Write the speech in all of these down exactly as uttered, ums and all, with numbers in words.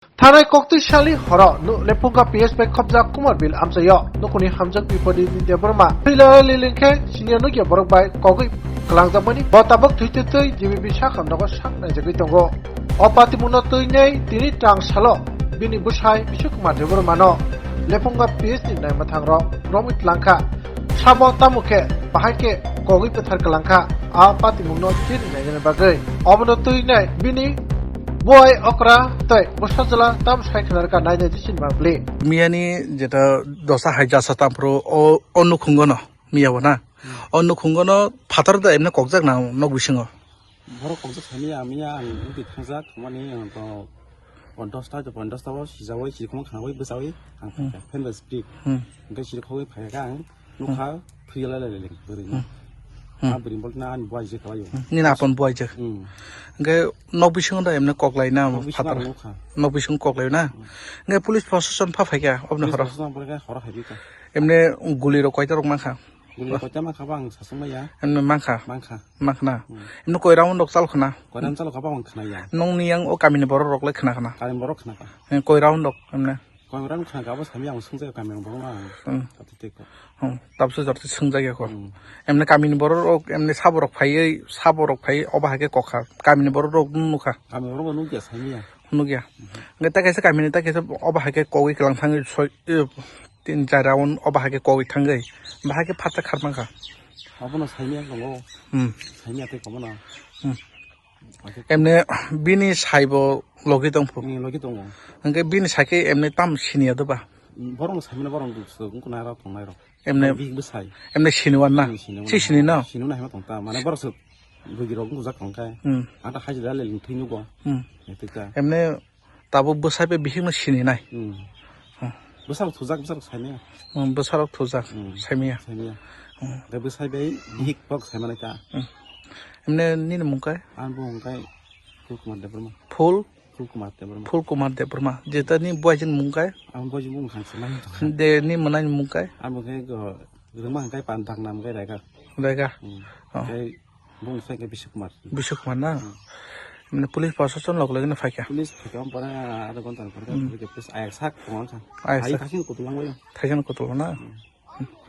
Thanai koktwi sali horo nu Lephunga P S bai khopjak Kumar Bill amchaio nukuni hamjak Bipodini Debbarma. Thwilai lilingkhe siniya nukya borok bai kogwi kwlangjakmani. Bo tabuk thwi twi twi G B B sakha nogo sak naijagwi tongo. O patimungno twinai tini tang salo bini bwsai Bishu Kumar Debbarmano Lephunga P S ni naima thangrok romwi tlangkha. Samo tamo khe bahai khe kogwi pwthar kwlangkha a patimungno chini nainani bagwi. Obono twinai bini buai okra tei bwsajwla tamo sai khwnarwkha nainai jisini mangpli. Miyani jeta dosa hai jasa tampro o, o nukhungono, miyabo na? O nukhungono phatar da emne kokjak na nok bisingo? Borok kokjak samiya, miya ang ubi thangjak, mani ang to pon dosta, to pon dosta o sijawi, sirikhong khangwi bwchawi, ang Hmm. phaikha, fan bai speed. Hmm. Hwnkhe sirikhogwi phaikha ang, nukha, thwi lai lai lai, bwrwi no. Hmm. Hmm. A bwrwi bol na ani buai je khlaio. Hmm. Nini apon buai je. Hmm. Hwnkhe nok bisingo da emne koklai na Nok bisingo phatar? Ang nukha. Nok bisingo koklai na? Hmm. Hwnkhe police proshashan pha phaikha, obni Police horo? Proshashan phaikha, horo hai bika. Emne guli rok koita rok mankha? Guli koita mankha ba ang sasung maya. Emne mankha? Mankha. Makhna. Hmm. Emne koi round rok chal khna? Koi round chal khaba ang khna ya. Nongni yang o kamini borok rok lai khna khna? Kamini borok khna ka. Eh, koi round rok emne? Koi round khna ka bo sami ang sung jai kamini borok na. Hmm. Kati tei ko. Hmm. Tabse jor te sung jai ko. Hmm. Emne kamini borok rok emne sabo rok phaiwi, sabo rok phaiwi oba hake kokha. Kamini borok rok nukha. Kamini borok nukya sami ya. Nukya. Hmm. Nge ta kaisa kamini ta kaisa oba hake kogwi kwlang thangwi soi, eh, tin char round o bahai khe kogwi thangwi, bahai khe phatsa kharmang kha. Abono saimya tongo. Hmm. Saimya tei komono. Hmm. Bahai khe Emne bini saibo logi tong phu. Hmm, logi tongo. Hwnkhe bini sai khe emne tam siniya doba? Hmm, borokno saimano borok wngkha nairok tongnairok. Emne Bihik bwsai. Emne siniwan na? Hmm, siniwan. Si sini no? Siniwan hai ma tong ta. Mane borok se bwgwi rok wngkha jak tong khe. Hmm. Ata haji da le lingthwi nugo. Hmm. Etika. Emne Tabuk bwsai bai bihikno sininai. Hmm. Hmm. Bwsarok thujak, bwsarok saimaya. Hmm, bwsarok thujak, Hmm. saimaya. Saimaya. Hmm. Tei bwsai bai bihik kok saimanai ta. Hmm. Emne nini mung kai? Ang bo hwnkhe Phul Kumar Debbarma. Phul? Phul Kumar Debbarma. Phul Kumar Debbarma. Jeta ni buaijin mung kai? Ang buaijin mung khang se nang. De ni mwnai mung kai? Ang bo khe go rwma hwnkhe pan dak nam kai Rega. Rega? Hmm. Oh. Tei Bung sai khe Bishu Kumar. Bishu Kumar na? Hmm. Emne police proshashan lok lok no phaikha. Police phaikha, omo pore adha ghonta ni pore Hmm. police ayaksak tongo kha. Ayaksak. Ai thaksin kutulangwi. Thaksin kutulangna? Hmm.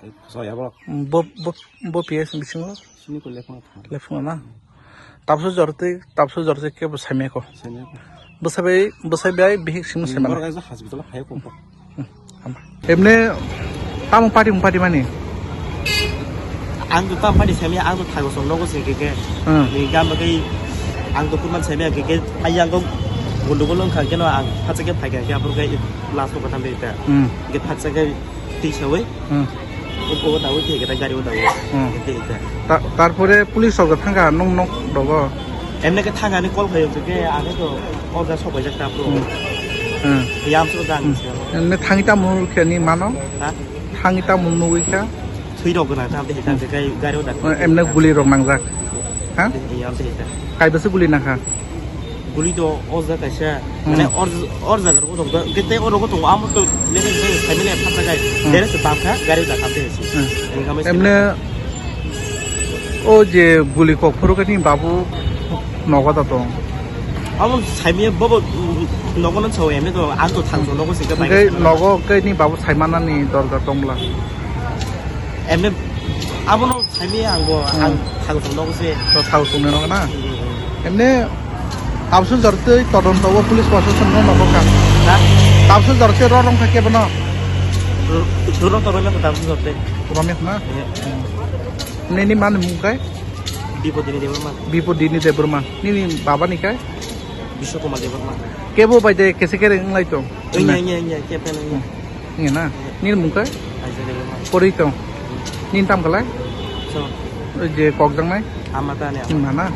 Ai soya borok. Hmm, bo, bo, bo P S bisingo? Sini ko lephang thang. Lephang na? Tabsu jorti, tabsu jorti kebo saimya ko. Saimya ko. Bwsai bai, bwsai bai bihik simi Hmm, saimana. Borok kaisa hospital phai ko. Emne tamo party mung party mani? Ang to tamo party semi, ang to thago song nogo se ke ke. Hmm. Ni gam bagai ang to kurman semi ke ke ayang ko gundugul wngkha keno ang phatsa ke phai ke abro ke last ko katam de ta. Hmm. Ke phatsa ke tisa we. Hmm. O, o dawi theke ta gari o dawi. Hmm. Theke ta. Ta-, tarpore police rok thangkha nung nok rogo? Emne khe thangani call khayo ke ane to order sok bai jak ta bro. Hmm. Hmm. Yam so dan Hmm. se. Emne thangi tamo khe ni mano? Ha? Thangi tamo nugwi kha? Thwi rok gana ta de ta kai gari o da. Emne guli rok nangjak. Ha? Yam se ta. Kai bwswk guli nangkha? Guli do o jaga kaisa, Hmm. mane or, or jaga rogo tongo, kete o rogo tongo, amo to lele lele family phatsa gai, Hmm. dere se bapkha, gari da kapte hesi. Hmm. Engkha mai Emne o je guli kok phuru kani babu nogo da tong. Amo saimi bobo nogo nan sawi emne to ang to thang nogo se Hingke nogo ke ni babu saimana ni dorkar tongla. Emne abono saimi ang bo Hmm. ang thang nogo se. To thang sung nogo na. Hmm. Emne tabsu jortwi todonto o police proshashan no nogo ka. Ha? Tabsu jortwi ro rong kha kebono. Ro-, ro to rong kha tabsu jortwi. Romya na? Eh. Nini man mung kai? Bipodini Debbarma. Bipodini Debbarma. Nini baba ni kai? Biswa Kumar Debbarma. Kebo bai de kese kere nglai tong. Nya, nya, nya, kepen nya. Nge na? Nini mung kai? Aisa Debbarma. Pori tong. Nini tam kalai? So. Oi je kok jang nai? Amata ne. Nini mana?